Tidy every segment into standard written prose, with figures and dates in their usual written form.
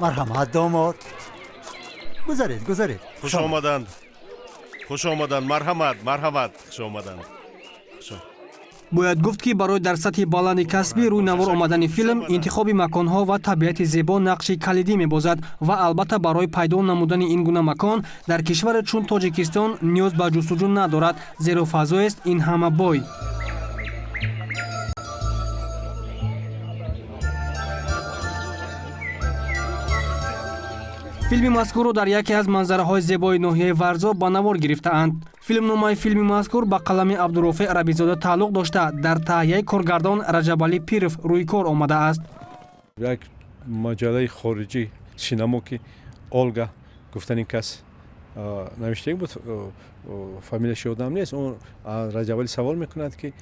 Марҳамат, домод, гузаред, гузаред. Хуш омаданд, хуш омаданд, марҳамат, марҳамат, хуш омаданд. Бояд гуфт, ки барои дар сатҳи баланди касбӣ рӯй навор омадани филм интихоби маконҳо ва табиати зебо нақши калидӣ мебозад ва албатта барои пайдо намудани ин гуна макон дар кишваре чун Тоҷикистон ниёз ба ҷустуҷӯ надорад, зеро фазоест ин ҳама бой. Филми мазкурро дар яке аз манзараҳои зебои ноҳияи Варзоб ба навор гирифтаанд. Филмномаи филми мазкур ба қалами Абдурофеъ Рабизода тааллуқ дошта, дар таҳияи коргардон Раҷабалӣ Пиров рӯи кор омадааст. Як маҷаллаи хориҷӣ синамо, ки Олга гуфтани кас навиштагӣ буд, фамилияш ёдам нест, он Раҷабалӣ савол мекунад, ки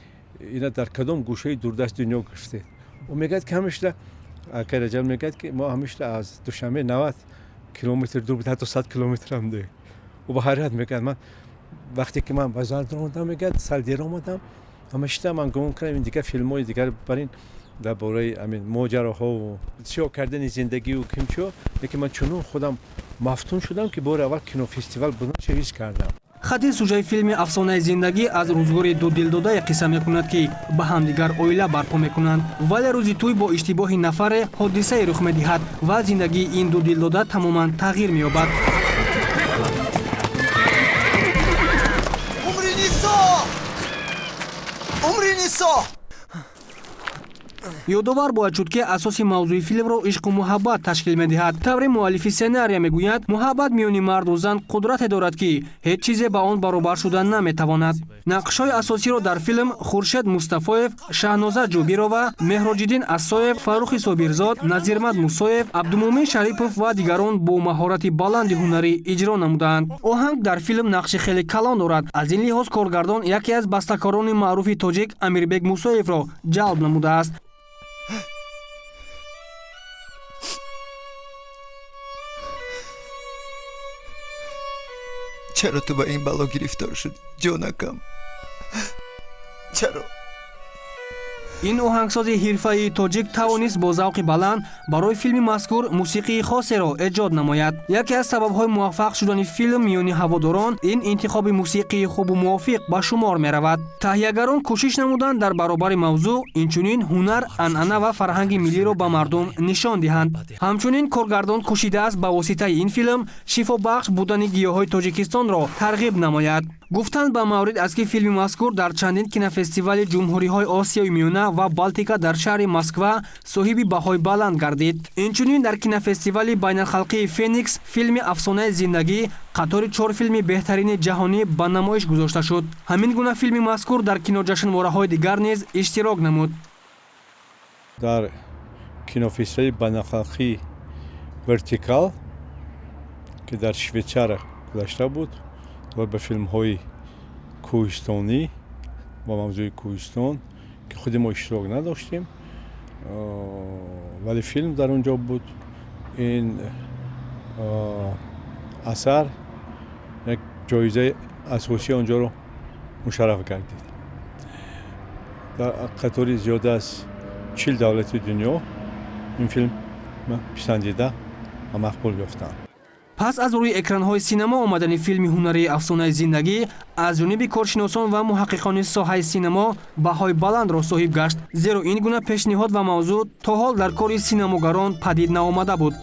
ина дар кадом гӯшаи дурдаст дунё гирифтед. Ӯ мегӯяд, ки ҳамешта, акай Раҷаб мегӯяд, ки мо ҳамешта аз Душанбе 90 километр дур буд, ҳатто 100 километрам де. Ӯ ба ҳайрат мегӯяд, ман вақте ки ман ба зал омадам, мегӯяд, сал дер омадам, ҳамашта ман гумон кардам ин дигар филмҳои дигар бар ин дар бораи амин моҷароҳову сиёҳ кардани зиндагию кимчо, лекин ман чунон худам мафтун шудам, ки бори аввал кинофестивал буданашо ҳис кардам. Хати сужаи филми «Афсонаи зиндагӣ» аз рӯзгори ду дилдодае қисса мекунад, ки ба ҳамдигар оила барпо мекунанд, вале рӯзи тӯй бо иштибоҳи нафаре ҳодисае рух медиҳад ва зиндагии ин ду дилдода тамоман тағйир меёбад. Умринисо! Умринисо! Ёдовар бояд шуд, ки асоси мавзӯи филмро ишқу муҳаббат ташкил медиҳад. Тавре муаллифи сценария мегӯяд, муҳаббат миёни марду зан қудрате дорад, ки ҳеҷ чизе ба он баробар шуда наметавонад. Нақшҳои асосиро дар филм Хуршед Мустафоев, Шаҳноза Ҷобирова, Меҳроҷиддин Ассоев, Фаррухи Собирзод, Назирмад Мусоев, Абдумӯмин Шарипов ва дигарон бо маҳорати баланди ҳунарӣ иҷро намудаанд. Оҳанг дар филм нақши хеле калон дорад. Аз ин лиҳоз коргардон яке аз бастакорони маъруфи тоҷик Амирбек Мусоевро ҷалб намудааст. Чаро ту ба ин бало гирифтор шудӣ, ҷонакам, чаро? Ин оҳангсози ҳирфаии тоҷик тавонист бо завқи баланд барои филми мазкур мусиқии хосеро эҷод намояд. Яке аз сабабҳои муваффақ шудани филм миёни ҳаводорон ин интихоби мусиқии хубу мувофиқ ба шумор меравад. Таҳиягарон кӯшиш намуданд, дар баробари мавзӯъ инчунин ҳунар, анъана ва фарҳанги миллиро ба мардум нишон диҳанд. Ҳамчунин коргардон кӯшидааст ба воситаи ин филм шифобахш будани гиёҳҳои Тоҷикистонро тарғиб намояд. Гуфтанд ба маврид аст, ки филми мазкур дар чандин кинофестивали ҷумҳуриҳои Осиёи Миёна ва Балтика дар шаҳри Москва соҳиби баҳои баланд гардид. Инчунин дар кинофестивали байналхалқии Феникс филми «Афсонаи зиндагӣ» қатори чор филми беҳтарини ҷаҳонӣ ба намоиш гузошта шуд. Ҳамин гуна филми мазкур дар киноҷашнвораҳои дигар низ иштирок намуд. Дар кинофестивали байналхалқии Вертикал, ки дар Швейцария гузашта буд ва ба филмҳои кӯҳистонӣ ба мавзӯи кӯҳистон, ки худи мо иштирок надоштем, вале филм дар он ҷо буд, ин асар як ҷоизаи асосии онҷоро мушарраф гардид. Дар қатори зиёда аз 40 давлати дунё ин филм писандида ва мақбул ёфтанд. Пас аз рӯи экранҳои синамо омадани филми ҳунарии «Афсонаи зиндагӣ» аз ҷониби коршиносон ва муҳаққиқони соҳаи синамо баҳои баландро соҳиб гашт, зеро ин гуна пешниҳод ва мавзӯъ то ҳол дар кори синамогарон падид наомада буд.